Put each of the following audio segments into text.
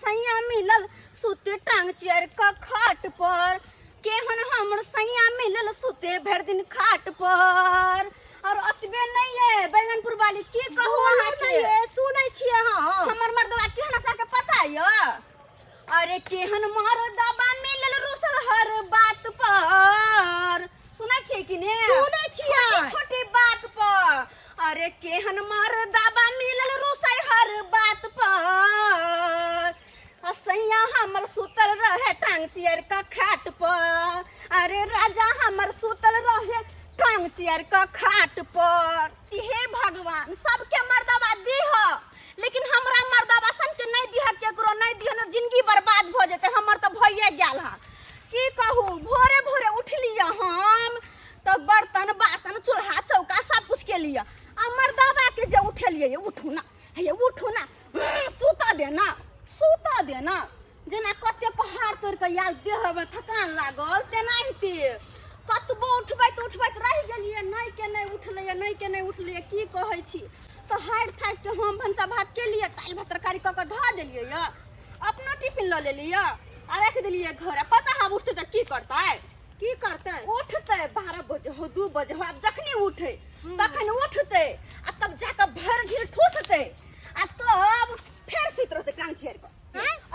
सैया मिलल सुते टांग चेर क खाट पर, केहन हमर सैया मिलल सुते भरि दिन खाट पर। और अतबे नहीं है बैगनपुर वाली, की कहू अहाँ के? सुनै छियै हम। हमर मर्दवा केहन अहाँके पता य? अरे केहन मर्दवा मिलल रुसल हर बात पर, सुनै छियै कि ने? सुनै छियै। छोटी छोटी बात पर। अरे केहन मर्दवा मिलल रुसै हर बात पर, आ सैया हमर सुतल रहे टांग चियर का खाट पर। अरे राजा हमर सुतल रहे टांग चियर का खाट पर। हे भगवान, सबके मर्दवा दीह, लेकिन हमरा मर्दवा सन के नहीं दीह, केकरो नहीं दीह न जिंदगी बर्बाद भ जेतै। हमर तऽ भइए गेल हन, की कहू। भोरे भोरे उठलियै हम तऽ बर्तन बासन चूल्हा चौका सब कुछ केलियै, आ मर्दवा के जे उठेलियै, उठू ना, हे उठू ना, सुतऽ दे ना, सुतऽ दे ना। जेना कते पहाड़ तोड़ि कऽ आयल देहमे थकान लागल तेनाहिते कतबो उठबैत उठबैत रहि गेलियै, नहि के नहि उठलैए, नहि के नहि उठलैए। की कहै छी, तऽ हारि थाकि कऽ हम भनसा भात केलियै, दालि भात तरकारी कऽ कऽ धऽ देलियै यऽ, अपनो टिफिन लऽ लेलियै आ राखि देलियै घर। पता है उठतै तऽ की करतै? की करतै? उठतै 12 बजे हो, 2 बजे हो, आब जखनी उठे तखन उठतै आ तब जाकऽ भरि ढील ठूसतै आ तब फेर सुति रहतै कान चियर कऽ।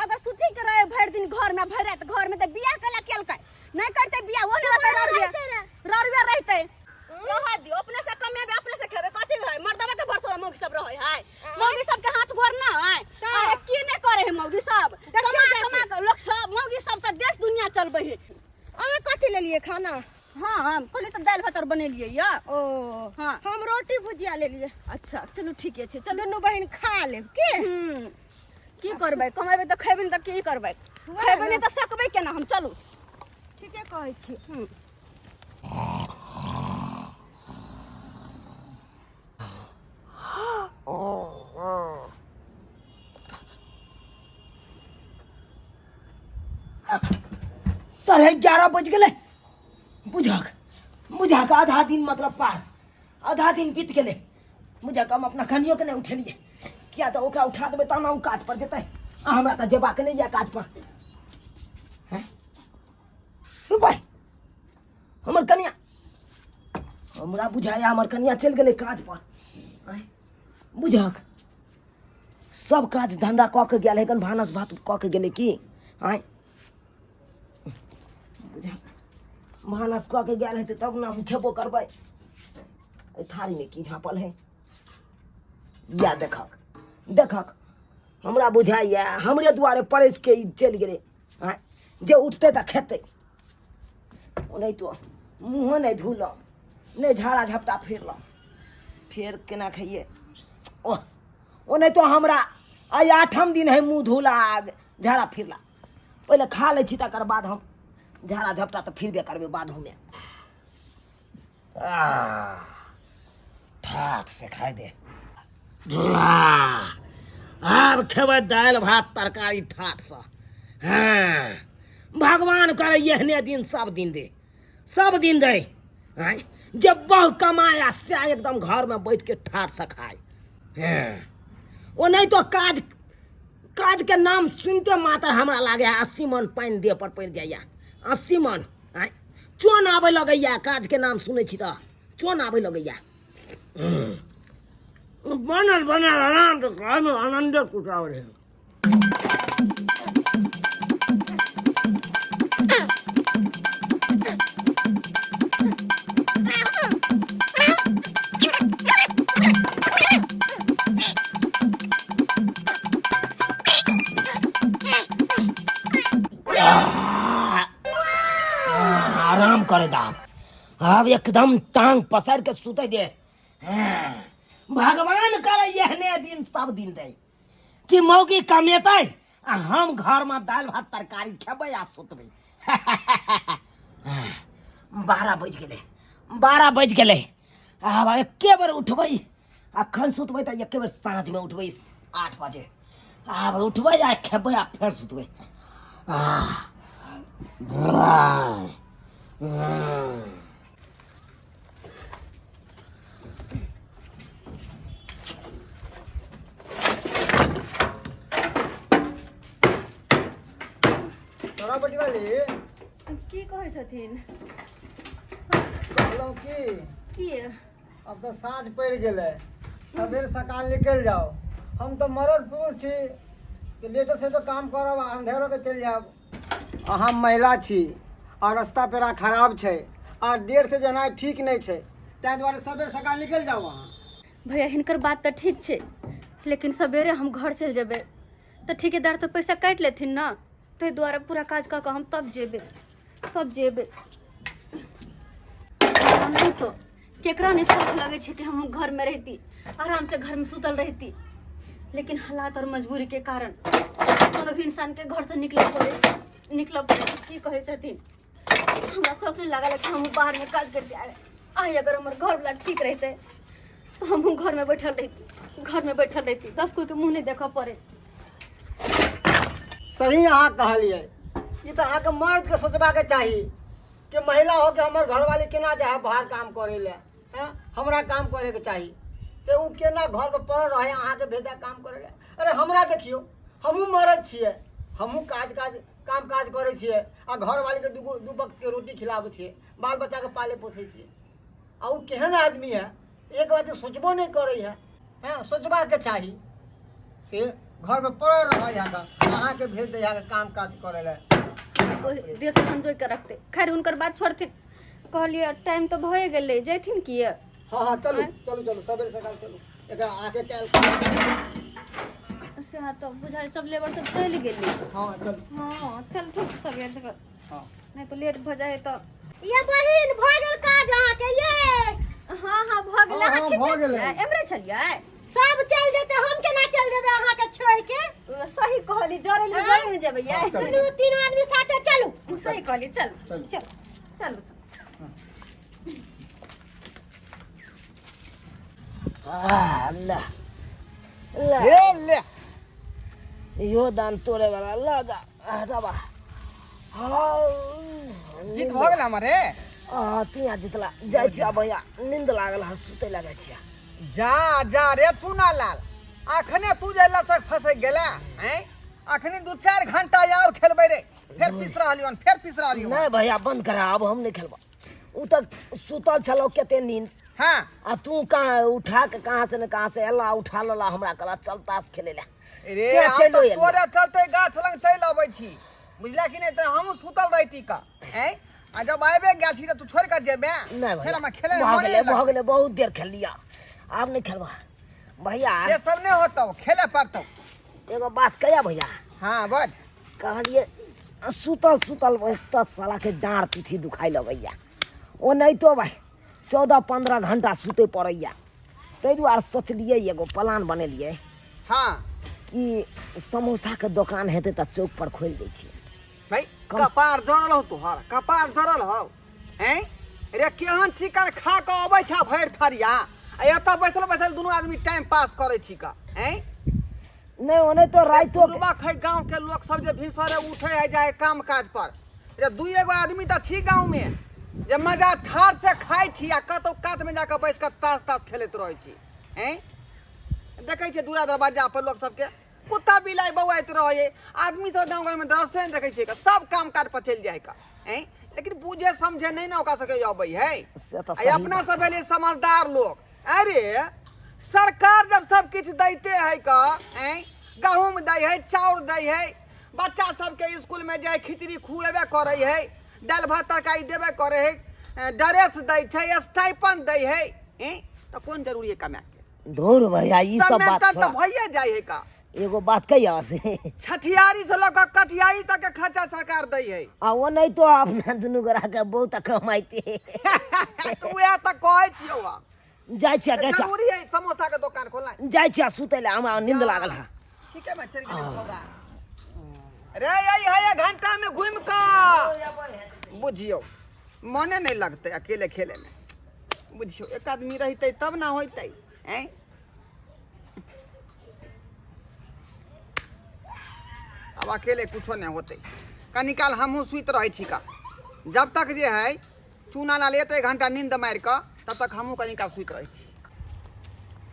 अगर सुति के रहे भरि दिन घर में, भरि राति घर में, तऽ बियाह कला केलकै? नहि करतै बियाह, ओ नहि रहतै, ररुए ररुए रहतै। रह दियौ, अपने से कमेबै अपने से खेबै, कथी है मर्दबा के भरोसा मौगी सब रहै है? मौगी सब के हाथ गोर ना है? अरे की नहि करे है मौगी सब, कमा कमा के लोक सब मौगी सब तऽ देश दुनिया चलबै है। अहाँ कथी लेलियै खाना? हाँ, हम कहलियै तऽ दालि भात और बनेलियै यऽ। ओ हाँ। हम रोटी भुजिया लेलियै। अच्छा चलू ठीके छै, चलू दुनू बहिन खा लेब की। की करबै, कमेबै तऽ खेबै, नहि तऽ की करबै? खेबै नहि तऽ सकबै केना हम? चलू ठीके कहै छी। 11:30 बज गेलै। बुझक बुझक आधा दिन मतलब पार आधा दिन बीत गेलै। बुझक हम अपना कनियोके नहि उठेलियै, किया तऽ ओकरा उठा देबै तहन ओ काज पर जेतै, आ हमरा तऽ जेबाक नहि यऽ काज पर। हैं? भाइ हमर कनिया, हमरा बुझाया हमर कनिया चलि गेलै काज पर। आँय, बुझक सब काज धंधा कऽ के गेल है, भानस भात कऽ के गेलै की? आँय, बुझक भानस कऽ के गेल हेतै तब ने हम खेबो करबै। एहि थारीमे की झाँपल है? या देखक देखक, हमरा बुझाइए हमरे दुआरे परसि के ई चलि गेलै। आँय, जे उठतै तऽ खेतै, ओनाहितो मुँहो नहि धुलहुँ, नहि झाड़ा झपटा फिरलहुँ, फेर केना खइए? ओह, ओनाहितो हमरा आइ आठम दिन है मुँह धोला आ झाड़ा फिरला। पहिले खा लै छी, तकर बाद हम झाड़ा झपटा तऽ फिरबे करबै बादोमे। ठाठ से खाइ दे। आब खेबै दालि भात तरकारी ठाठसँ। हँ, भगवान करे एहने दिन सब दिन दे, सब दिन दे। आँय, जे बहु कमाए आ से एकदम घरमे बैठ के ठाठसँ खाय। हँ, ओ नहि तो काज काजके नाम सुनिते मात्र हमरा लागै है 80 मन पानि देह पर पड़ि जाइए, 80 मन। आँय, चोन आबै लगैए, काजके नाम सुनै छी तऽ चोन आबै लगैए। बनल बनल आराम से खायमे आनंदे कुछ और है। आराम करे दा, आब एकदम टांग पसार के सुते दे। हाँ, भगवान करे एहने दिन सब दिन दे कि मौगी कमेतै आ हम घर में दालि भात तरकारी खेबै आ सुतबै। 12 बजि गेलै, 12 बजि गेलै। आब एके बेर उठबै, अखन सुतबै तऽ एके बेर साँझमे उठबै 8 बजे। आब उठबै आ खेबै आ फेर सुतबै। आह, अंजलि। की कहै छथिन? कहलहुँ की की? अब तऽ साँझ पड़ि गेलै, सबेर सकाल निकलि जाउ। हम तऽ मरद पुरुष छी कि लेटो सेटो काम करब आ अन्धेरो के चलि जायब। अहाँ महिला छी आ रस्ता पेरा खराब छै आ देर से जेनाइ ठीक नहि छै, ताहि दुआरे सबेर सकाल निकलि जाउ अहाँ। भैया, हिनकर बात तऽ ठीक छै, लेकिन सवेरे हम घर चलि जेबै तऽ ठेकेदार तऽ पैसा काटि लेथिन ने, ताहि दुआरे पूरा काज कऽ कऽ हम तब जेबै, तब जेबै। नहीं तो केकरा नहीं शौक लगै छै कि हम घरमे रहिती, आरामसँ घरमे सुतल रहिती, लेकिन हालात और मजबूरी के कारण कोनो भी इंसानके घरसँ निकलऽ पड़ै छै, निकलऽ पड़ै छै। की कहै छथिन? हमरा शौक नहि लागल कि हम बाहरमे काज करिते। आइ अगर हमर घरवला ठीक रहितै तऽ हमहूँ घरमे बैठल रहिती, घरमे बैठल रहिती, 10 कोइके मुँह नहि देखऽ पड़ै। सही अहाँ कहलियै, ई तऽ अहाँके मर्दके सोचबाके चाही कि महिला होके हमर घरवाली केना जाइ है बाहर काम करै लए। हँ, हमरा काम करैके चाही से ओ केना घर पर पड़ल रहै, अहाँके भेजा काम करै लए। अरे हमरा देखियौ, हमहूँ मरद छियै, हमहूँ काज काज काम काज करै छियै आ घरवालीके दूगो दू वक्तके रोटी खिलाबै छियै, बाल बच्चाके पालै पोसै छियै। आ ओ केहन आदमी है, एक बात सोचबो नहि करै है। हँ, सोचबाके चाही से घरमे पड़ल रहै है, अहाँके भेज दै है काम काज करै लए। देख संजोग के रखते। खैर, हुनकर बात छोड़थिन, कहलियै टाइम तऽ भए गेलै, जैथिन किए? हाँ हाँ, चलू चलू चलू, सवेरे सकाल चलू, एकरा आके काल्हि। से तऽ बुझाइ सब लेबर सब चलि गेलै। हाँ, चलू। हाँ, चल ठीक, सवेरे सकाल। हाँ। नहि तऽ लेट भऽ जाइ तऽ। ये बहिन, भऽ गेल काज अहाँके ये? हाँ हाँ, भऽ गेलै। हाँ, अहाँ हाँ, छिपे भऽ गेलै। छलियै? एम्हरे छलियै? सब चलि जेतै, हम केना चलि जेबै अहाँके छोड़ि के? सही कहली, जरे ले जरे ने जेबै ये। चलू। दुनू तीनू आदमी साथे चलू। सही कहली, चलू। चलू। चलू चलू। अल्लाह अल्लाह। हे ले। इहो दान तोड़े वाला ल जा, हटाबा। हाँ। जीत भऽ गेल हमर रे। आ तू यहाँ जितला। जाइ छिया भैया, नींद लागल है, सुते लगे छिया। जा जा रे चूना लाल, अखने तू जे लसक फसक गेला हैं, अखनी 2-4 घंटा और खेलबै रे, फेर पिस रहलियन, फेर पिस रहलियन। नहीं भैया, बंद करा, अब हम नहीं खेलबा। उ तक सुतल छलो कते नींद। हाँ। आ तू कहाँ उठा के कहाँ से न कहाँ से एला, उठा लेला हमरा, कहला चल ताश खेले ला। रे तें हम चलि तऽ एलियै। तोरे चलते गाछ लग चलि अबै छी, बुझला कि नहि? तऽ हमहूँ सुतल रहिती का हैं, आ जब आबे गेल छी तऽ तू छोड़ि कऽ जेबे? नहीं फेर भैया, हमरा खेले भऽ मने गेलै, नहि भऽ गेलै, बहुत देर खेल लिया, आब नहीं खेलबा भैया। से सब नहि होतौ, खेले पड़तौ। एगो बात कहिया भैया? हाँ, बोल। कहलिए सुतल सुतल एक तऽ साला के डाँड़ पीठी दुखाइ लगैया। ओ नहीं तो भाई 14-15 घंटा सुते पड़ैया, ताहि दुआरे सोचलियै एगो प्लान बनेलियै कि समोसा के दोकान हेतै तऽ चौक पर खोलि दै छियै। भाई, कम कपार जरल हो तोहर, कपार जरल हो हैं रे? केहन चिकन खा कऽ अबै छ भरि थरिया आ एतऽ बैसल बैसल दुनू आदमी टाइम पास करै छी का हैं? नहि, ओने तो राइतो के- पूर्वक है गांव के लोग सब जे भिनसरे उठे है जाए काम काज पर रे, दुई एगो आदमी तऽ छी गांव में जे मजा ठार से खाइ छी आ कतौ कात में जाकऽ बैस कऽ ताश ताश खेलैत रहै छी हैं। देखै छियै दूरा दरवाजा पर लोक सबके कुत्ता बिलाइ बौआइत रहै है, आदमी सब गाँव घरमे दरसे नहि देखै छियै, सब काम काज पर चलि जाइ का हैं, लेकिन बुझे समझे नहि ने ओकरा सबके अबै है। से तऽ आ सही अपना बात। सब भेलियै समझदार लोग। अरे सरकार जब सब किछु दैते है का हैं, गहूम दै है, चाउर दै है, बच्चा सबके स्कूल में जाय खिचड़ी खुएबे करै है, दालि भात तरकारी देबे करै है, ड्रेस दै छै, स्टाइपन दै है हैं, तऽ कोन जरूरी है कमाए के? धुर भैया, ई सब बात मेंटल तऽ छोड़ा। भइए जाइ है का। एगो बात कहिया से? छठियारी से लऽ कऽ कटियारी तक के खर्चा सरकार दै है। आ ओ नहीं तो अपना दुनू गोरा के बहुत कमाइते। तऽ उएह तऽ कहै छियौ हम। जाइ छिया, जाइ छिया। जरूरी है समोसा के दोकान खोलनाइ? जाइ छिया सुतै लए, हमरा नींद लागल है। ठीके बा, चलि गेलै छौड़ा रे। यही है एक घंटा में घूमि कऽ बुझियौ मने नहीं लगतै अकेले खेले में। बुझियौ, एक आदमी रहितै तब ना होइतै हैं। अब अकेले कुछो नहीं होतै। कनी काल हमहूँ सुति रहै छी का, जब तक जे है चूना लाल एतै एक घंटा नींद मारि कऽ, तब तक हमहूँ कनी काल सुति रहै छी।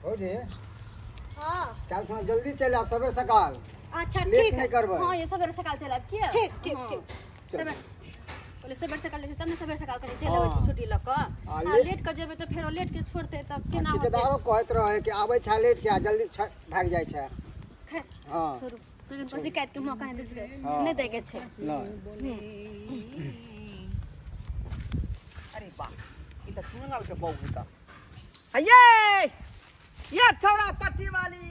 भौजी। हाँ। काल्हि खुना जल्दी चलि आयब सबेर सकाल। अच्छा। लेट ठीक नहि है। करबै। हाँ, ये सवेरे सकाल चलब किया? ठीक ठीक। हाँ। ठीक। सबेर पहिले सबेर सकाल जाइ छै तब ने सबेर सकाल कनि चलि अबै छै छुट्टी लऽ कऽ। आ आ लेट कऽ जेबै तऽ फेरो लेट के छोड़तै तब केना होतै? ठेकेदारो कहैत रहे कि आबै छै लेट के आ जल्दी भागि जाइ छै। खैर हँ। छोड़ू, कोइ शिकायत के मौका नहि दै छै। हँ। नहि दैके छै। नहि। अरे वाह, ई तऽ चुनलाल के बहू है तऽ। ये ये छौड़ा पट्टी वाली,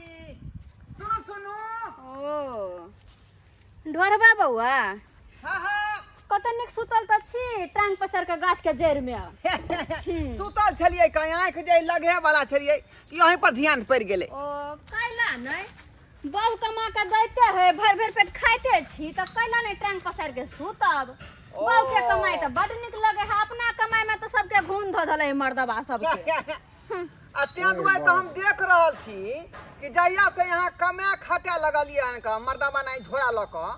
सुनू सुनू। ओ ढोरबा बौआ। हाँ हाँ। कते नीक सुतल तऽ छी टांग पसार के गाछ के जड़ि मे। सुतल छलियै कहीं आँखि जे लगे वाला छलियै कि अहीं पर ध्यान पड़ि गेलै। ओ कैला नहि बहु कमा के दैते है, भरि भरि पेट खाइते छी तऽ कैला नहि टांग पसार के सुतब? बहु के कमाइ तऽ बड नीक लगे है, अपना कमाइ में तऽ सबके घून धऽ धले है मर्दबा सबके। आ तें दुआरे तऽ हम देख रहल छी कि जहिया से यहाँ कमाए खटाए लगलियै हन कऽ मर्दाबा नहि झोरा लऽ कऽ,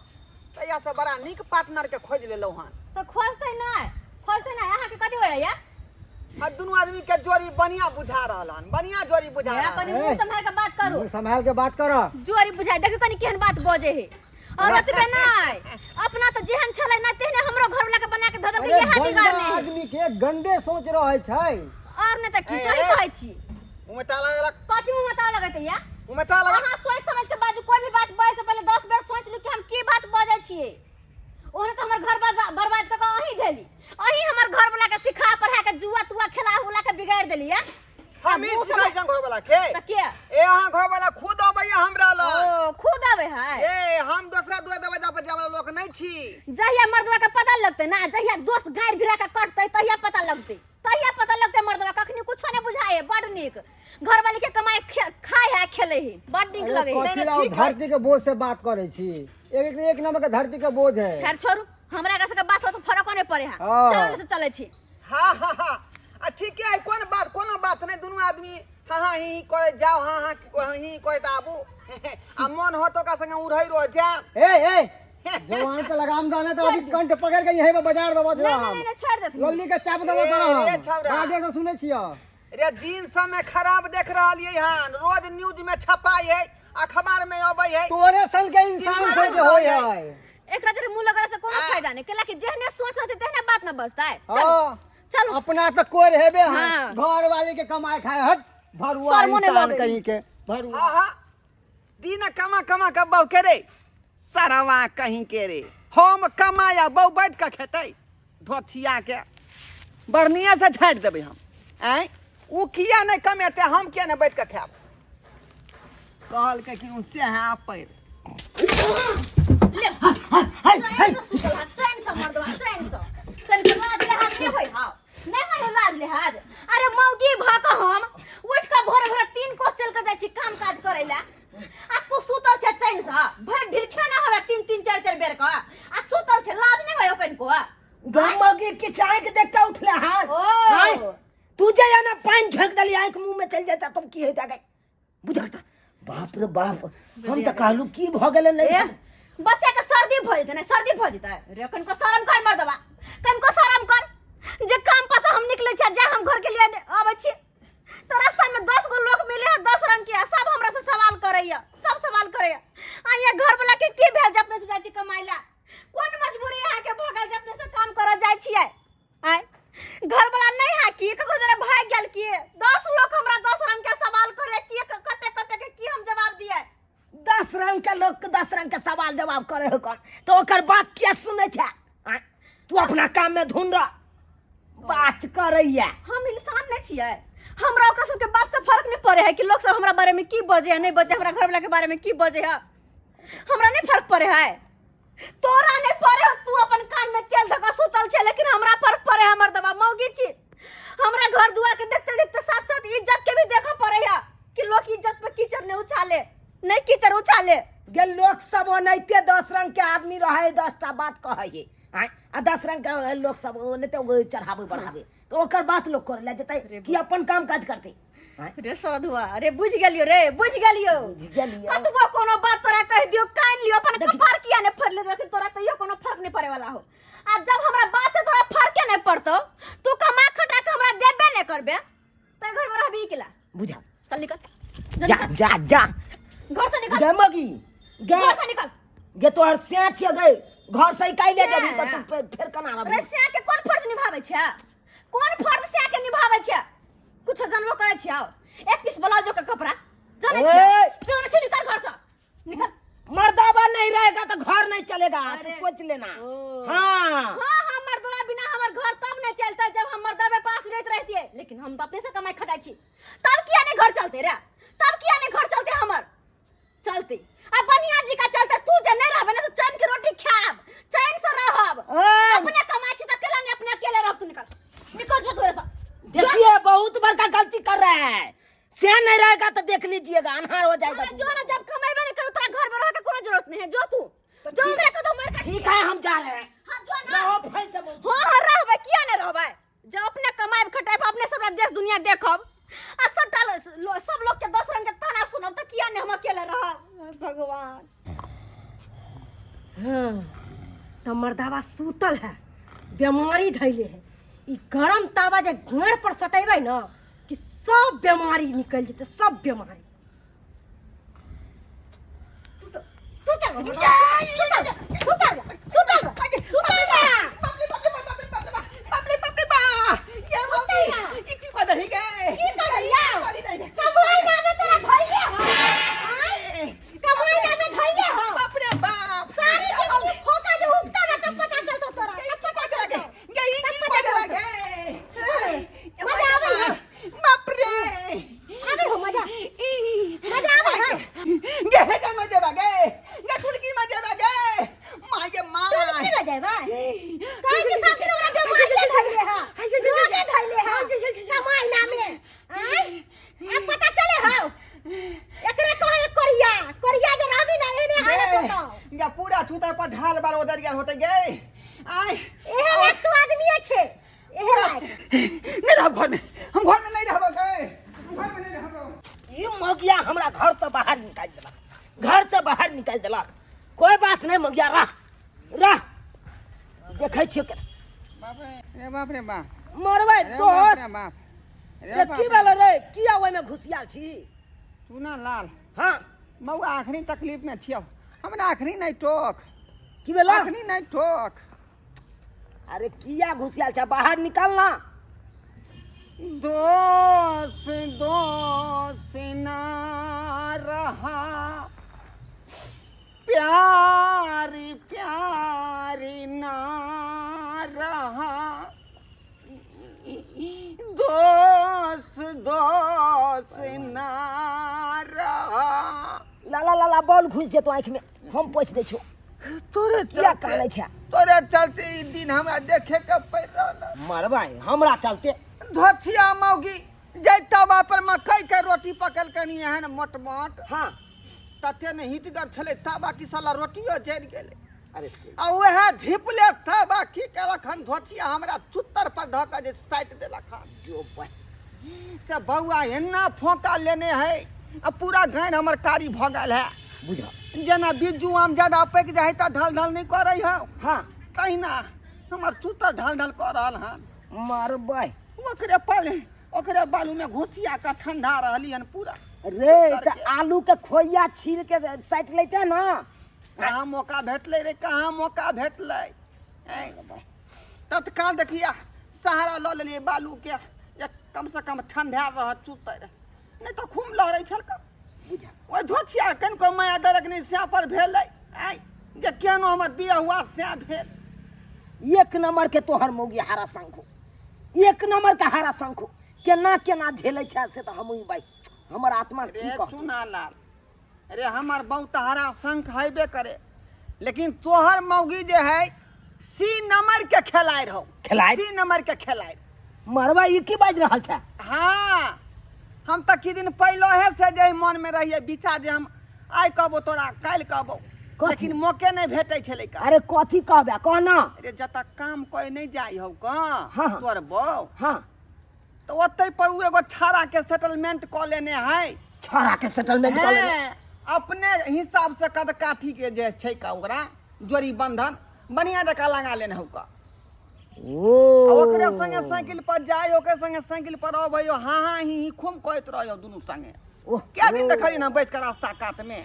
तहिया से बड़ा नीक पार्टनर के खोजि लेलहुँ हन। तऽ खोजतै नहि, खोजतै नहि, अहाँके कथी होइया? आ दुनू आदमी के जोड़ी बढ़िया बुझा रहल हन, बढ़िया जोड़ी बुझा रहल कनि हन। मुँह सम्हारि के बात करू। मुँह सम्हाल के बात कर। जोड़ी बुझाइ, देखियौ कनि केहन बात बजै है। और ओतबे नहि, अपना तऽ जेहन छलै ना तेहने हमरो घरवला के बना के धऽ देलकै, अरे इएह गंदा बिगाड़ने है। आदमी के गंदे सोच रहे छै। और नहि तऽ की, ए, सही ए। कहै छी। मुँह में ताला लगलक। कथी मुँह में ताला लगेतै या? मुँह में ताला लगा। अहाँ सोचि समझ के बाजू, कोई भी बात बजै से पहिले 10 बेर सोचि लू कि हम की बात बजै छियै। ओहने तऽ हमर घर बर्बाद कऽ कऽ अहीं देली, अहीं हमर घरवला के सिखा पढ़ा के जुआ तुआ खेला उला के बिगाड़ि देली या। हम ही सिखाइ छन घरवाला के। तऽ के? ए अहाँ घरवाला खुद अबैया हमरा लग। ओ खुद अबै है? ए हम दोसरा दूरा दरवाजा पर जाय वाला लोक नहि छी। जहिया मर्दवा के पता लगतै ना, जहिया दोस्त गारि भिड़ा के कटतै तहिया पता लगतै, तहिया पता लगतै मर्दवा कखनी कुछो नहि बुझाए। बड नीक घरवाली के कमाई खाय है खेले है, बड नीक अरे लगे है। कथी नहीं, ला ठीक है। धरती के बोझ से बात करे छी, एक एक नंबर के धरती के बोझ है। खैर छोड़ू, हमरा एकरा सबके बात से फरको नहि पड़े है। हाँ। चलो से चलै छी। हाँ हाँ हाँ, आ ठीक है, कोन बात, कोनो बात नहीं, दुनू आदमी हाँ हाँ ही ही करे जाओ, हाँ हाँ ही ही करे आबू, आ मन हो तो का संगे उड़ै रह जा। ए ए जवान के लगाम दाने तो अभी कंठ पकड़ के यहीं पे बाजार दबा नहीं दे। नहीं नहीं, छोड़ देथिन। लल्ली के चाप दबा ए, कर ए, छौड़ा। आगे से सुनै छियो। रे दिन समय खराब देख रहलियै हन, रोज न्यूज में छपाई है, अखबार में अबै है। तोरे सन के इंसान दिमाग से के होय है। है। एकरा जरे मुंह लगला से कोनो फायदा नहीं, केला कि जेहने सोच रहते तेहने बात में बजतै। चलो हाँ। चलो। अपना तो कोई हेबे है। हाँ। घर वाले के कमाए खाए हट भरुआ शर्मो नहीं इंसान लगे। कहीं के भरुआ। हाँ हाँ, दिन कमा कमा के बहु के रे सरवा कहीं के रे, हम कमाया बहु बैठ के खेतै धोथिया के बढ़िया से झाड़ि देबै हम। आँय ओ किया नहि कमेतै, हम किया नहि बैठ के खायब? कहलकै कि उनसे है पैर ले चैन से सुतल हा, चैन से मर्दवा, चैन से। कनिक लाज लिहाज नहि होइ हौ, नहि होइ हौ लाज लिहाज? अरे मौगी भऽ कऽ हम उठि कऽ भोरे भोरे 3 कोस चलि कऽ जाइ छी काम काज करै लए, आ तू सुतल छै चैन से, भरि ढीर खाना होबे 3 3 4 4 बेर कऽ, आ सुतल छै, लाज नहि होइ हौ कनिको? मौगी के आँखि देख के उठले हन। ओ। आँय, तू जे ना पानि झोंकि देली आँखि मुँह में चलि जाता तब की होइता गई बुझल? तऽ बाप रे बाप, हम तऽ कहलू की भऽ गेलै। नहि ए, बच्चा के सर्दी भऽ जेतै ने, सर्दी भऽ जेतै। रे कनिको शरम कर मर्दबा, कनिको शरम कर। जे काम पर से हम निकलै छियै, जा हम घर के लिए आबै छी तऽ रास्ता में 10 गो लोग मिले है 10 रंग के, सब हमरा से सवाल करैया, सब सवाल करैया। आ यहाँ घर वाला के की भेल जे अपने से जाइ छी कमाइ ला? कोन मजबूरी अहाँके भऽ गेल जे अपने से काम करऽ जाइ छियै? आय घर वाला नहीं है की ककरो जरे भाग गेल की? 10 लोग हमरा 10 रंग के सवाल करे की कते कते के की हम जवाब दिए? 10 रंग के लोग के 10 रंग के सवाल जवाब करे हो कौन तो ओकर बात किया सुनै छै? आँय, तू अपना काम में धुन रह, बात करैया। हम इंसान नहीं छियै? हमरा ओकरा सबके बात से फर्क नहीं पड़े है कि लोग सब हमरा बारे में की बजे है नहीं बजे, हमरा घर वाला के बारे में की बजे है, हमरा नहीं फर्क पड़े है। तोरा नहीं पड़े हो, तू अपन कान में तेल धका सुतल छे, लेकिन हमरा फर्क पड़े है। हमर दबा मौगी छी, हमरा घर दुआर के देखते देखते साथ साथ इज्जत के भी देखऽ पड़े है कि लोग इज्जत पे कीचड़ नहीं उछाले, नहीं कीचड़ उछाले। गे लोग सब ओनाहिते 10 रंग के आदमी रहे, 10 टा बात कहै है। आँय, आ 10 रंग के लोग सब ओनाहिते ओ चढ़ाबै बढ़ाबै तऽ ओकर बात लोग करै लए जेतै कि अपन काम काज करतै? आँय? रे सरधुआ, अरे बुझ गेलियो रे, बुझ गेलियो। बुझ गेलियो। कतबो कोनो बात तोरा कहि दियो, कान लियो, अपन कपार किया नहीं फोड़ ले, लेकिन तोरा तैयो कोनो फर्क नहीं पड़े वाला हो। आ जब हमरा बात से तोरा फर्के नहीं पड़तो, तू कमा खटा के हमरा देबे नहीं करबे, त घर में रहबी केला? बुझा। चल निकल। जा जा जा। घर से निकल। गे मगी गे, घर से निकल। गे तोहर सिया छियै गे, घर से निकालि जेबही तऽ तू फेर केना रहबही? रे सिया के कोन फर्ज निभाबै छै? कोन फर्ज सिया के निभाबै छै? कुछो जानबो करै छियै? एक पीस ब्लाउजो के कपड़ा जानै छियै? ए! जानै छियै? निकल घर से, निकल। मर्दाबा नहीं रहेगा तो घर नहीं चलेगा, अरे। सोच लेना। ओ। हाँ हाँ, मर्दवा बिना हमर घर तब नहीं चलता जब हम मर्दवे पास रहते रहती, लेकिन हम तो अपने से कमाई खटाई छी, तब किया नहीं घर चलते रे? तब किया नहीं घर चलते हमर? चलते अब बढ़िया जी का चलते। तू जे नहीं रहबे ना तो चैन के रोटी खाब, चैन से रहब। ए! अपने कमाई छी त अकेला नहीं, अपने अकेले रहब। तू निकल, निकल जो तोरे से। देखिए, बहुत बड़का गलती कर रहा है। से नहीं रहेगा तो देख लीजिएगा, अनहार हो जाएगा। अरे जो ना, जब कमेबे नहीं करू तोरा घर में रह के कोनो जरूरत नहीं है। जो तू जो, हमरा को तो मर के। ठीक है, हम जा रहे हैं। हाँ, जो ना। रहो फैल से बोल। हाँ, रहबै, किया नहीं रहबै? जब अपने कमाएब खटाएब, अपने सबटा देश दुनिया देखब आ सबटा सब लोग के 10 रंग के ताना सुनब, तऽ किया नहीं हम अकेले रहब? भगवान। हाँ, तो मर्दावा सूतल है, बीमारी धैले है। ई गरम तावा जे घर पर सटेबै ना कि सब बीमारी निकल जेतै, सब बीमारी। सुतल सुतल सुतल सुतल सुतल सुतल। बाप रे बाप रे बाप रे बाप रे बाप रे बाप रे बा! ये मम्मी, ई की कह दही गे? की करैया? कमाई नामे तोरा धैले हो, आँय? कमाई नामे धैले हो। बाप रे बाप! सारी जिंदगी फोका जे उगता ना तब पता चलतो तोरा, तब पता चलतो। गे, ई की कह दही गे? मजा आबै है? बाप रे! आबै हो मजा? मजा आबै है? गे हे जा मजे बा गे, गे ठुलकी मजे बा गे, माय गे माय। टोलकी बजेबै? कहै छी सब दिन हमरा बेमारिये धैले है, रोगे धैले है कमाई नामे, आँय? आब पता चले हौ? एकरे कहै कोरिया कोरिया, जे रहबी ना एने हालत होतौ। गे, पूरा छूता पर ढाल बार उधर गया होते गे। आय! एहे लायक तू आदमीये छे, एहे लायक। नहीं रहब घर में, हम घर में नहीं रहब गे, हम घर में नहीं रहब। ई मगिया हमरा घर से बाहर निकालि देलक, घर से बाहर निकालि देलक। कोई बात नहीं मगिया, रह रह, देखै छियै के। बाप रे रे बाप रे बाप! मरबै रे बाप दोस्त रे बाप रे रे! बाप की रे। भेलै रे? किया ओहिमे घुसियाल छी? तू ना लाल। हाँ। बौआ, अखनी तकलीफ में छियौ, हमरा अखनी नहीं टोक। की भेलै? अखनी नहीं टोक। अरे, किया घुसियाल छै? बाहर निकाल ना। दोष दोष ना रहा, प्यारी प्यारी ना रहा, दोष दोष ना रहा। लाला लाला, बॉल घुसि जेतौ आँखिमे, हम पोछि दै छियौ। तोरे किया चलते कानै छै? तोरे चलते ई दिन हमरा देखे के पड़ि रहल। मरबै हमरा चलते? धोथिया मौगी जै तवा पर मकई के रोटी पकेलकनि एहन मोट मोट, तते ने हिटगर छलै तवा कि साला रोटियो जरि गेलै। अरे! आ उएह झिपले तवा की केलक हन धोथिया, हमरा चुत्तर पर धऽ कऽ जे साटि देलक हन। जो बह। से बौआ, एना फोका लेने है आ पूरा गानि हमर कारी भऽ गेल है। बुझ। जेना बिज्जू आम ज्यादा पाकि जाइ है तऽ ढल ढल नहि करै हौ, तहिना हमर चुत्तर ढल ढल कऽ रहल हन। मरबै! ओकरे पले ओकरे बालू में घुसिया कऽ ठंडा रहली हन पूरा। रे, तऽ आलू के खोइया छील के साटि लेते ना। कहाँ मौका भेटलै रे, कहाँ मौका भेटलै? ऐं, तत्काल देखिया सहारा लऽ लेलियै बालू के जे कम से कम ठंडा रहत चुतर, नहि तऽ खूब लहरै छल का। बुझ। ओहि धोथिया कनिको माया दरक नहि सएह पर भेलै आइ जे केहनो हमर बियाह हुआ सएह भेल। एक नंबर के तोहर मौगी हारा शंखो, एक नंबर के हारा शंखो। केना केना झेलै छै से तऽ हमही भाई, हमर आत्मा की रे कहतौ। चुना लाल रे, हमर बहुत हरा शंख हेबे करे, लेकिन तोहर मौगी जे है सी नंबर के खेलाइ रहो। खेलाइ? सी नंबर के खेलाइ। मरबा, ई की बाजि रहल छै? हाँ, हम तऽ की दिन पहले से जे मन में रहिए विचार जे हम आइ कहबो तोरा, काल्हि कहबो, कथी? लेकिन मौके नहीं भेटै छलै का। अरे, कथी कहबे, कह ना। अरे, जतऽ काम कोई नहीं जाइ हौ का, हाँ। तोर बौ, तऽ ओतै पर उ एगो छाड़ा के सेटलमेंट कऽ लेने है। छौड़ा के सेटलमेंट कऽ लेने? हैं, अपने हिसाब से कद काठी के जे छै का, ओकरा जोड़ी बंधन बढ़िया जकाँ लगा लेने हौ का। ओ। आ ओकरे संगे साइकिल पर जाय, ओकरे संगे साइकिल पर अबै, हाँ हाँ ही ही खूब कहैत रहियो दुनू संगे। ओह। क्या दिन देखलियै ना बैस के रास्ता कात में।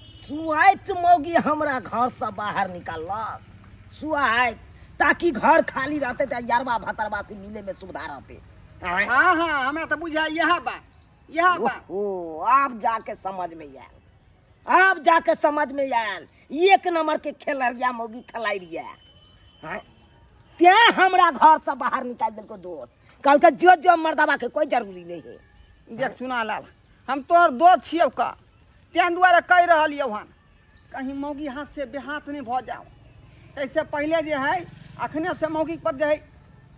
सुआइत मौगी हमरा घर से बाहर निकाललक। सुआइत ताकि घर खाली रहते तऽ यारबा भतरबा से मिले में सुविधा रहते। आँय? हाँ हाँ, हमरा तऽ बुझाइ इएह बा, इएह बा। ओहो, आब जाके समझ में आयल, आब जाके समझ में आयल, एक नंबर के खेलरिया मौगी खेलाइ रहियै। आँय? तें हमरा घर से बाहर निकालि देलको दोस्त, कहलकै जो जो मर्दबा के कोई जरूरी नहीं है। देख चुना लाल, हम तोहर दोस्त छियौ का, तें दुआरे कहि रहलियौ हन कहीं मौगी हाथ से बेहाथ नहीं भऽ जाओ। तैसे पहले जे है अखने से मौगी पर जे है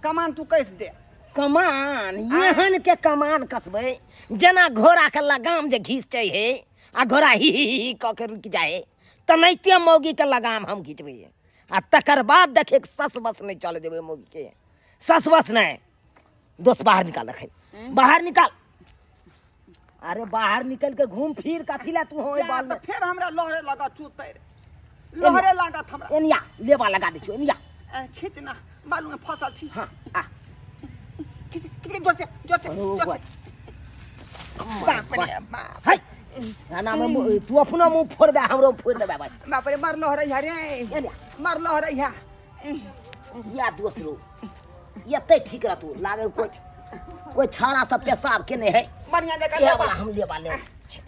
कमान तू कस दे। कमान एहन के कमान कसबै जेना घोड़ा के लगाम जे घींचै है आ घोड़ा ही ही ही कऽ के रुकि जाइ है, तेनाहिते मौगी के लगाम हम घींचबै आ तकर बाद देखे सस बस नहीं चले देबै मौगी के, सस बस नहीं। दोस्त बाहर निकाल, रखे बाहर निकाल। अरे बाहर निकल के घूम फिर कथी ला तू हो बाल में? फिर हमरा लहरे लगा चूतै लहरे लागत हमरा। एनिया लेबा लगा दै छियौ, एनिया। ए, खींच ना, बालू में फसल छी। हाँ, आ। खींच, खींच के जोर से, जोर से, जोर से। बाप रे बाप। हाय। ना, ना, तू अपनो मुंह फोड़ दे, हमरो फोड़ देबे भाई। बाप रे, मार लहरे है रे। एनिया। मार लहरे है। या दोसरो एते ठीक रहतौ, लागे कोई कोई छाड़ा सब पेशाब केने है। बढ़िया जगह लेबा लेबा। हम लेबा ले।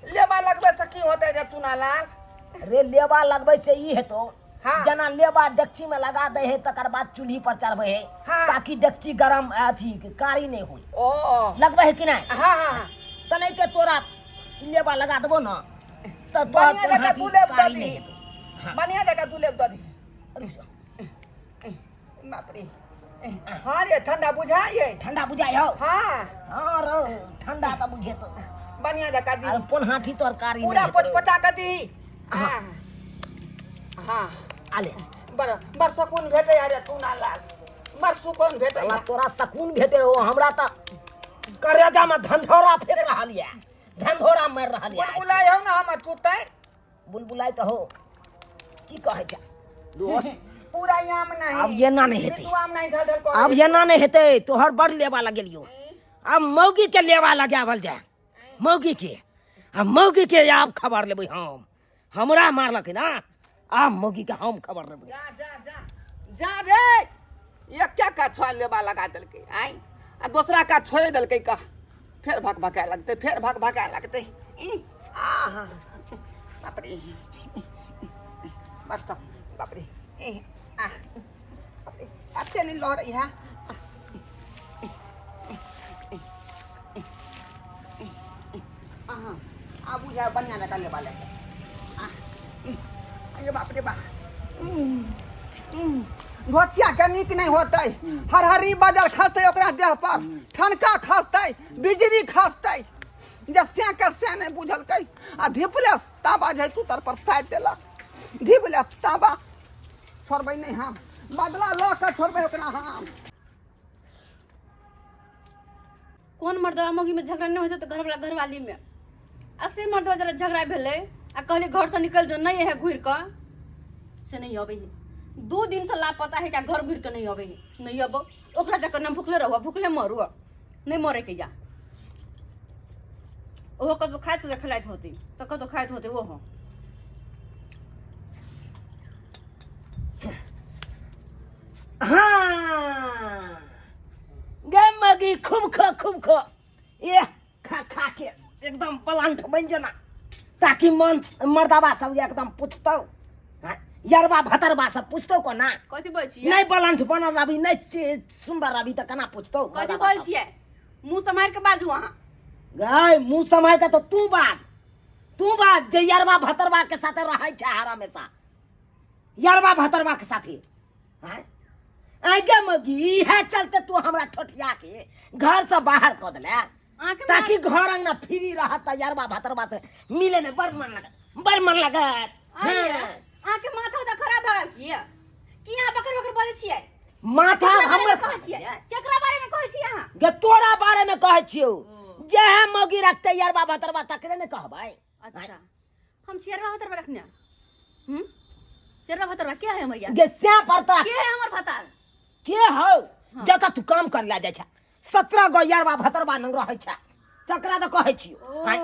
लेबा लगबे से की होतै रे चुनालाल? रे लेबा लगबै से ई हेतौ, हाँ। जेना लेबा डेकची में लगा दै है तकर बाद चूल्ही पर चढ़बै है, हाँ। ताकि डेकची गरम अथी कारी नहीं होई। ओ। लगबै है कि नहीं? हाँ, हाँ, हाँ। तनाहिते तोरा लेबा लगा देबो ना त तोरा बढ़िया जगह हाथी तू लेब कारी दऽ नहीं दही। हेतौ। हाँ। बढ़िया जगह तू लेब दऽ दही। बाप रे। हाँ रे, ठंडा बुझाइ है। ठंडा बुझाइ हौ? हाँ। हाँ रो, ठंडा तऽ बुझेतौ। बढ़िया जगह दी। अरे पोन्हाठी तरकारी पूरा नहि हेतौ। पचपचा के दी। हाँ। हाँ। आले। बड़, बड़ सुकून भेटै है रे तू ना लाल। बड़ सुकून भेटै साला है। तोरा सुकून भेटे हो, हमरा तऽ करेजा में धंधोरा फेंक रहल ये, धंधोरा मारि रहल ये। बुलबुलाइ हौ ना हमर चुतै। बुलबुलाइ तऽ हो, की कहै छै दोस्त? पूरा आम नहीं। आब एना नहीं हेतै। बिट्टू आम नहीं ढल ढल करै। आब एना नहीं हेतै, तोहर बड़ लेबा लगेलियौ। आब मौगी के लेबा लगावल जाय, मौगी के। आ मौगी के आब खबर लेबै हम, हमरा मारलक ना, आब मौगी के हम खबर लेबै। जा, जा, जा, जा रे, एक का छोड़ लेबा लगा देलकै आइ, आ दोसरा का छोड़ देलकै कह, फेर भक भकाए लगतै, फेर भक भकाए लगतै। ई, आहा, बाप रे, बस बाप रे, ए, आ, बाप रे, एते नहीं लहरै है। आहा, आब बुझाय बढ़िया जकाँ लेबा लए। अरे बाप रे बाप, घोचिया के नीक नहीं होतै, हरहरी बजर खसतै ओकरा देह पर, ठनका खसतै, बिजली खसतै, जे से के से नहीं बुझलकै। आ धिपले ताबा जे सुतर पर साटि देलक, धिपले ताबा। छोड़बै नहीं हम, बदला लऽ के छोड़बै ओकरा हम। कोन मर्दवा मौगी में झगड़ा नहीं होते तो घरवाला घरवाली में असे मर्दवा जरा झगड़ा भेलै आ कहली घर से निकल जो, नहीं है घुर के से नहीं अबै है। 2 दिन से लापता है क्या घर घुर के नहीं अबै है, नहीं अबो ओकरा जाकर न भूखले रहो, भूखले मरू, नहीं मरे के जा। ओहो कतौ खाइत होते, खिलाइत होते तो कतौ खाइत होते ओहो। हाँ गे मगी, खूब खो, खूब खो, ये खा खा के एकदम प्लांट बन जाना, ताकि मन मर्दाबा सब एकदम पूछतौ, हाँ, यरबा भतरबा सब पूछतौ कोना। कथी बोल छियै? नहीं प्लांट बनल अभी, नहीं सुंदर अभी तऽ केना पूछतौ कथी मर्दाबा बोल सब? छियै? मुंह सम्हारि के बाजू अहाँ। गै मुंह सम्हारि के तऽ तू बाज, तू बाज जे यरबा भतरबा के साथे रहै छै हर हमेशा, यरबा भतरबा के साथे। हाँ? आगे मगी, इहे चलते तू हमरा ठोठिया के घर से बाहर कऽ देले, अहाँके ताकि घर अंगना फ्री रहत त यरबा भतरबा से मिले में बड़ मन लगत, बड़ मन लगत। हाँ। अहाँके माथा तऽ खराब भऽ गेल की? की अहाँ बकर बकर बोलै छियै? माथा केकरा बारे में हमर कहै छियै? केकरा बारे में कहै छियै अहाँ? गे तोरा बारे में कहै छियौ, जेहे मौगी रखते यरबा भतरबा तकरे ने कहबै। अच्छा, हम छी यरबा भतरबा रखने। यरबा भतरबा के है हमर यार? गे से पर तोरा के है हमर भतार? के हौ? हाँ। जतऽ तू काम कर ला जाइ छै 17 गो यरबा भतरबा नंग रहै छै, तकरा तऽ कहै छियौ। ओ। आँय।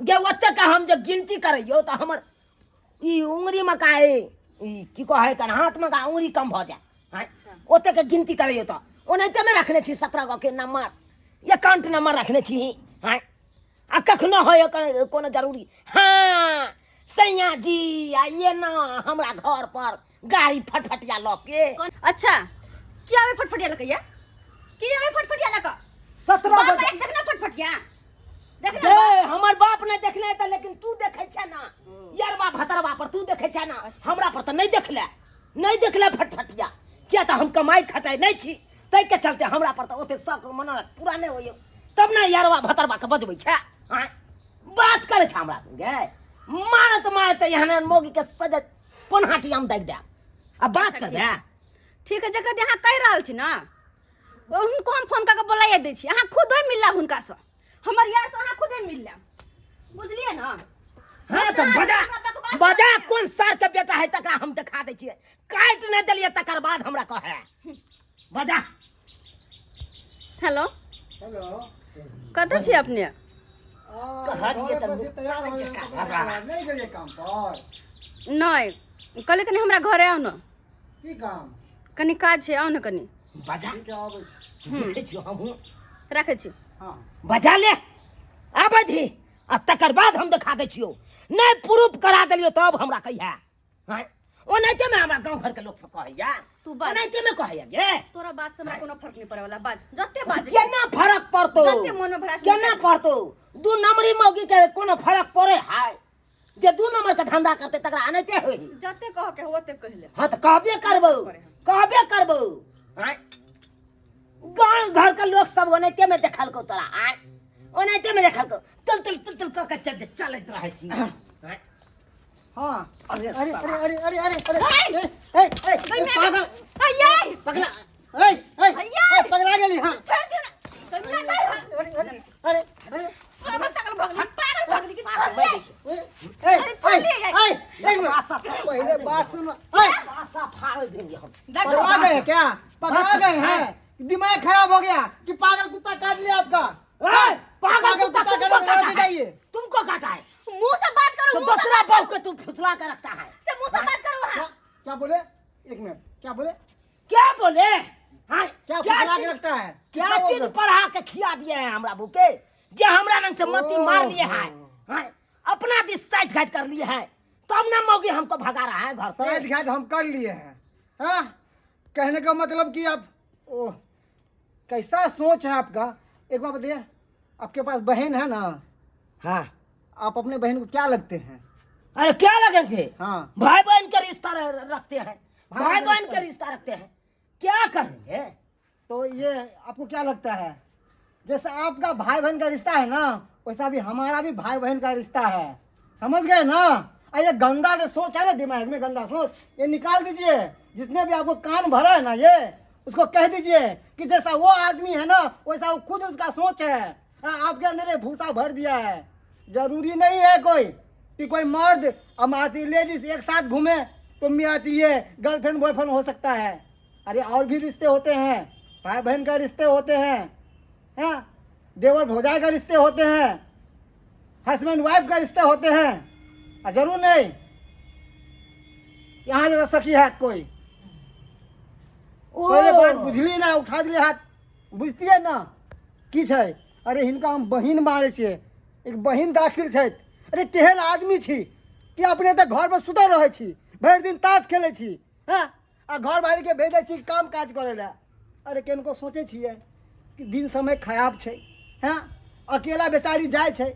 गे ओते के हम जे गिनती करैयौ तऽ हमर ई उंगरी में काहे ई की कहै कन हाथमे का उंगली कम भऽ जाय आँय ओतेक गिनती करैए तऽ ओनाहिते मे रखने छी 17 गो के नंबर एकाउंट नंबर रखने छी आँय आ कखनो होय ओकर कोनो जरूरी हाँ सैया जी आइए ना हमरा घर पर गाड़ी फटफटिया लऽ के अच्छा की आवे फटफटिया लकैया की आवे फटफटिया लक 17 बाप बजे एक देखना फटफटिया देखना दे हमर बाप नहि देखने हेतै लेकिन तू देखै छै ना यरबा भतरबा पर तू देखै छै ना हमरा पर तऽ नहि देखले नहि देखले फटफटिया किया तऽ हम कमाइ खटाइ नहि छी ताहिके चलते हमरा पर तऽ ओते शौक मनोरथ पूरा नहि होइए तब ने यरबा भतरबा के बजबै छै आँय बात करै छै हमरा संगे मारत मारत एहन मौगी के सजत पनहाटी हम दागि देब आ बात करबै ठीक है जकरा अहाँ कहि रहल छी ना हुनको हम फोन कऽ के बोलाइए दै छी अहाँ खुदे मिल लेब हुनकासँ हमर यार से अहाँ खुदे मिल लेब बुझलियै ना हाँ तऽ बजा बजा कोन सार के बेटा है तकरा हम देखा दै छियै काटि नहि देलियै तकर बाद हमरा कहै बजा हेलो हेलो कतऽ छी अपने कहलियै तऽ घरे पर तैयार हो चक्का भरवा। नहि गेलियै काम पर नहि कहलियै कनि हमरा घरे आउ ने की काम कनि काज छै आउ ने कनि बजा ठीक है आबै छी देखै छियौ हमहूँ राखै छी हँ बजा ले आबै दी आ तकर बाद हम देखा दै छियौ नहि प्रूफ करा देलियौ तब हमरा कहिया आँय ओनाहिते मे हमरा गाँव घरके लोक सब कहैया तू बाज। ओनाहिते मे कहैया गे तोरा बात से हमरा कोनो फर्क नहीं पड़े वाला बाज जते बाज केना फरक पड़तौ जते मोन मे भड़ास केना पड़तौ दू नंबरी मौगी के कोनो फरक पड़े है जे दू नंबर के धंधा करते तकरा अनाहिते होई जते कह के हो ओते कह ले हाँ तऽ कहबे करबौ कहबे करबौ आँय गाँव घर के लोग सब ओनाहिते मे देखलकौ तोरा आँय ओनाहिते मे देखलकौ तुल तुल तुल तुल कऽ के चलैत रहै छी आँय हाँ अरे अरे साला। अरे अरे अरे अरे अरे ए ए ए पागल अये पगला ए ए भैया! ए, पगला गेली हाँ छोड़ दे ना तुम ना कर अरे अरे अरे अरे पागल पागल भगली पागल भगली कि साला छोड़ दे मैं ए ए अरे छोड़ दे। ए एक मिनट आशा पहले बात सुनो ए आशा फाड़ देंगे हम पकड़ा गए क्या पकड़ा गए हैं दिमाग खराब हो गया कि पागल कुत्ता काट लिया आपका ए, पागल कुत्ता काट तुमको काटा लिया है जाइए तुमको काटा है मुंह से बात करो तो मुंह से दूसरा बहू के तू फुसला के रखता है से मुंह से बात करो क्या वहाँ क्या बोले एक मिनट क्या बोले क्या बोले हाँ क्या फुसला के रखता है क्या किसका चीज बोल- पढ़ा के खिया दिए हैं हमरा भूखे जे हमरा रंग से मती मार लिए है हाँ, अपना this side घाट कर लिए है तब ना मौगी हमको भगा रहा है घर से साइड घाट हम कर लिए हैं हाँ कहने का मतलब कि आप ओह कैसा सोच है आपका एक बार बताइए आपके पास बहन है ना हाँ आप अपने बहन को क्या लगते हैं अरे क्या लगे थे हाँ। भाई बहन का रिश्ता रखते हैं भाई भाई बहन बहन का रिश्ता रखते हैं क्या करेंगे तो ये आपको क्या लगता है जैसे आपका भाई बहन का रिश्ता है ना वैसा भी हमारा भी भाई बहन का रिश्ता है समझ गए ना आ ये गंदा जो सोच है ना दिमाग में गंदा सोच ये निकाल दीजिए जिसने भी आपको कान भरा है ना ये उसको कह दीजिए कि जैसा वो आदमी है ना वैसा वो खुद उसका सोच है आपके अंदर ये भूसा भर दिया है जरूरी नहीं है कोई कि कोई मर्द अब आती लेडीज एक साथ घूमे तो मैं आती है गर्लफ्रेंड बॉयफ्रेंड हो सकता है अरे और भी रिश्ते होते हैं भाई बहन का रिश्ते होते हैं हाँ देवर भौजाई का रिश्ते होते हैं हस्बैंड वाइफ का रिश्ते होते हैं और जरूर नहीं यहाँ जरा सखी है कोई पहले बात बुझली ना उठा दिले हाथ बुझतियै ना की छै अरे हिनका हम बहिन मानै छियै एक बहिन दाखिल छथि अरे केहन आदमी छी कि अपने तऽ घरमे सुतल रहै छी भरि दिन ताश खेलै छी हँ आ घरवालीके भेजै छी काम काज करै लए अरे किनको सोचै छियै कि दिन समय खराब छै हँ अकेला बेचारी जाइ छै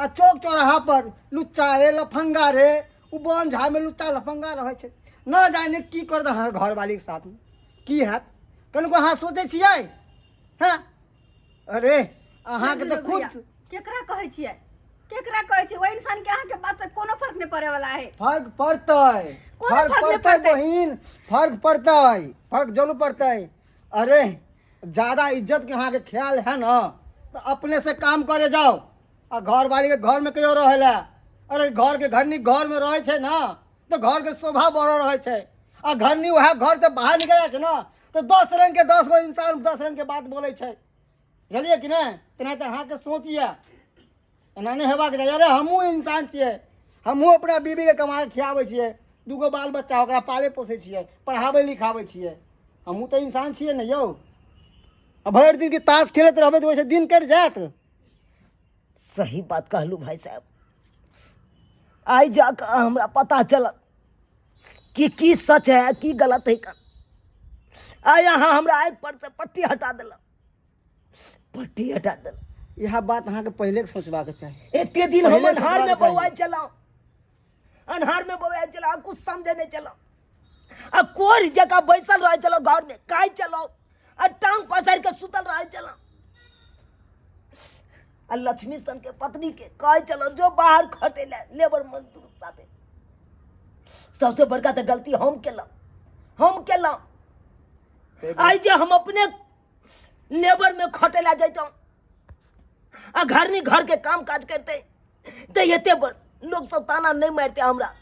आ चौक चौराहा पर लुच्चा रे लफंगा रे ओ बन झाड़मे लुच्चा लफंगा रहै छै न जाने की करत अहाँ घरवालीके साथमे की हैत कनिको अहाँ सोचै छियै हँ अरे अहाँके तऽ खुद केकरा कहै छियै केकरा कहै छियै ओहि इंसान के अहाँके बात से कोनो फर्क नहि पड़े वाला है फर्क पड़तै कोनो फर्क फर्क नहि पड़तै पड़तै। बहिन फर्क पड़तै फर्क जरूर पड़तै अरे ज्यादा इज्जत के अहाँके ख्याल है ना तऽ अपने से काम करे जाओ आ घरवाली के घरमे कहियो रहै लए अरे घरके घरनी घरमे रहै छै ना तऽ घरके शोभा बढ़ल रहै छै आ घरनी वएह घरसँ बाहर निकल जाइ छै ने तऽ 10 रङ्गके 10 गो इंसान 10 रङ्गके बात बोलै छै बुझलियै कि नहि तेनाहिते अहाँके सोच यऽ एना नहि हेबाक चाही अरे हमहूँ इंसान छियै हमहूँ अपना बीबीके कमा कऽ खियाबै छियै दूगो बाल बच्चा ओकरा पालै पोसै छियै, पढ़ाबै लिखाबै छियै। हमहूँ तऽ इंसान छियै ने यौ। आ भरि दिन के ताश खेलैत रहबै तऽ ओहिसँ दिन कटि जायत? सही बात कहलू भाई साहब। आइ जाकऽ हमरा पता चलल कि की सच है की गलत है। आइ अहाँ हमरा आँखि पर से पट्टी हटा देलक, पट्टी हटा देलक। इएह बात अहाँके पहिले सोचबाक चाही। एते दिन हम पहिले अन्हार में सोचबाक चाही। बौआइ छलहुँ, अन्हार में बौआइ छलहुँ, कुछ समझे नहीं छलहुँ आ कोढ़ जकाँ बैसल रहै छलहुँ घर में, खाइ छलहुँ आ टांग पसारि के सुतल रहै छलहुँ आ लक्ष्मी सन के पत्नी के कहै छलहुँ जो बाहर खटे ले लेबर मजदूर साथे। सबसे बड़का तऽ गलती हम केलहुँ, हम केलहुँ। आइ जे हम अपने लेबर में खटे ला जैतहुँ आ घर नहीं घर के काम काज करते तऽ एते बड़ लोग सब ताना नहीं मारते हमरा।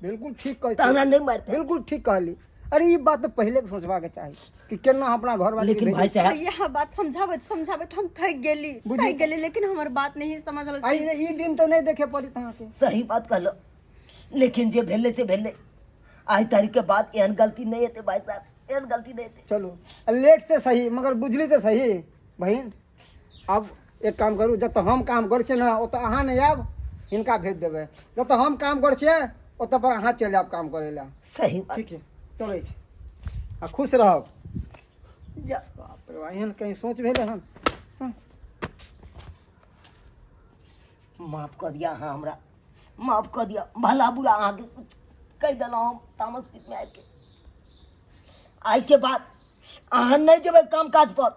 बिल्कुल ठीक कहै ताना नहीं मारते। बिल्कुल ठीक कहली। अरे ई बात तऽ पहिले सोचबाक चाही कि केना अपना घर वाली। लेकिन भाई साहब, यह बात समझाबैत समझाबैत हम थक गेली, थक गेली, लेकिन हमर बात नहीं समझल। आई ई दिन तऽ नहीं देखे पड़ित अहाँके। सही बात कहलो, लेकिन जे भेलै से भेलै। आइ तारीख के बाद एहन गलती नहीं हेतै भाई साहब, एहन गलती नहीं हेतै। चलू, लेट से सही मगर बुझली तऽ सही बहिन। आब एक काम करू, जतऽ हम काम करै छियै ने ओतऽ अहाँ नहि आयब, हिनका भेज देबै। जतऽ हम काम करै छियै ओतऽ पर अहाँ चलि जायब काम करै लए। सही बात। ठीक है, चलै छी आ खुश रहब। जा। बाप रे बा, एहन कहीं सोच भेलै हन? हँ। माफ कऽ दिया अहाँ हमरा, माफ कऽ दिया। भला बुरा अहाँके कुछ कहि देलहुँ हम तामस पीसमे आबिके। आइके बाद अहाँ नहि जेबै काम काज पर,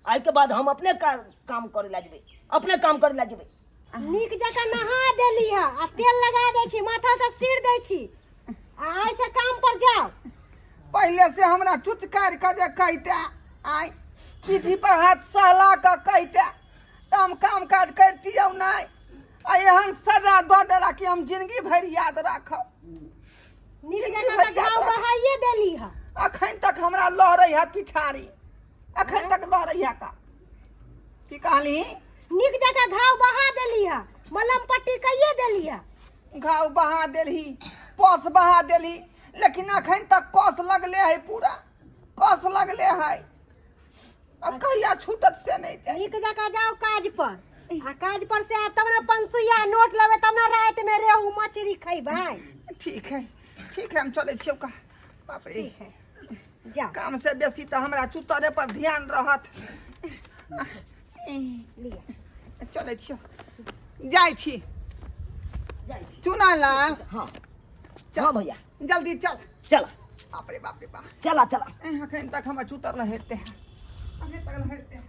आइके बाद हम अपने काम करे ला जेबै, अपने काम करे ला जेबै। नीक जकाँ नहा देली है आ तेल लगा दै छी, माथा से सिर दै छी आ आइ से काम पर जाओ। पहिले से हमरा चुचकारि कऽ जे कहिते, आइ पीठी पर हाथ सहला कऽ कहिते तऽ हम काम काज करितियौ नहि। आ एहन सजा दऽ देला कि हम जिंदगी भरि याद राखब। नीक जिंदगी जकाँ भरि तऽ याद घाव राखब। बहाइए देली है। अखन तक हमरा लहरै है पिछाड़ी, अखन तक लहरै है। का की कहली? नीक जकाँ घाव बहा देली है, मलम पट्टी कइए देली है। घाव बहा देलही, पस बहा देलही, लेकिन अखन तक कस लगले है, पूरा कस लगले है। अब कहिया छूटत से नहीं जाए। नीक जकाँ जाओ काज पर आ काज पर से आयब तब ने पंसुइया नोट लेबै, तब ने राति में रेहू मछली खैबै। ठीक है, ठीक है, हम चलै छियौ का। बाप रे। ठीक है, जाओ। काम से बेसी तऽ हमरा चुतरे पर ध्यान रहत। लिअ। चलै छियौ, जाइ छी। जाइ छी। चुना लाल। हाँ हाँ भैया, जल्दी चल। चला। बाप रे बाप रे बाप। चला चला। अखन तक हमर चुतर लहेरते हैं, अखन तक लहेरते हैं।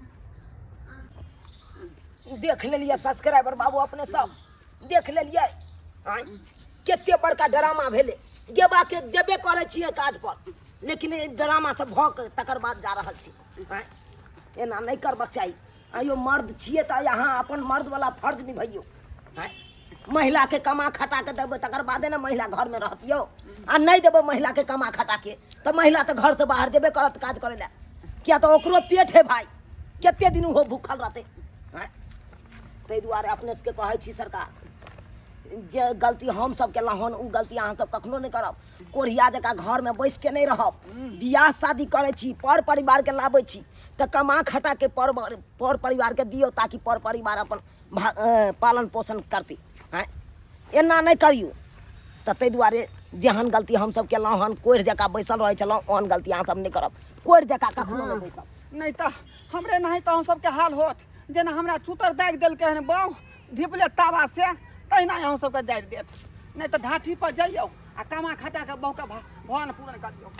देख लेलियै सब्सक्राइबर बाबू, अपने सब देख लेलियै। आँय, कते बड़का ड्रामा भेलै। गेबाके जेबे करै छियै काज पर, लेकिन ई ड्रामा सब भऽ के तकर बाद जा रहल छी। आँय, एना नहि करबाक चाही। आइयो मर्द छियै तऽ अहाँ अपन मर्दवला फर्ज निभैयौ। आँय, महिलाके कमा खटा के देबै तकर बादे ने महिला घरमे रहत यौ। आ नहि देबै महिलाके कमा खटा के तऽ महिला तऽ घरसँ बाहर जेबे करत काज करै लए, किया तऽ ओकरो पेट है भाई, कते दिन ओहो भूखल रहतै? आँय, ताहि दुआरे अपने सबके कहै छी सरकार, जे गलती हमसब केलहुँ हन ओ गलती अहाँ सब कखनो नहि करब। कोढ़िया जकाँ घरमे बैसके नहि रहब। बियाह शादी करै छी, पर परिवारके लाबै छी तऽ कमा खटा के पर परिवारके दियौ ताकि पर परिवार अपन पालन पोषण करती। आँय, एना नहि करियौ। तऽ ताहि दुआरे जेहन गलती हमसब केलहुँ हन, कोढ़ि जकाँ बैसल रहै छलहुँ, ओहन गलती अहाँ सब नहि करब। कोढ़ि जकाँ कखनो नहि बैसब। नहि तऽ हमरे नहि तऽ अहाँ सबके हाल होत जेना हमरा चूतर दागि देलकै हन बाउ धिपले तावा से, तहिना अहाँ सबके दागि देत। नहि तऽ ढाठी पर जइयौ आ कमा खटा के बहुके भरण पूरण करियौ।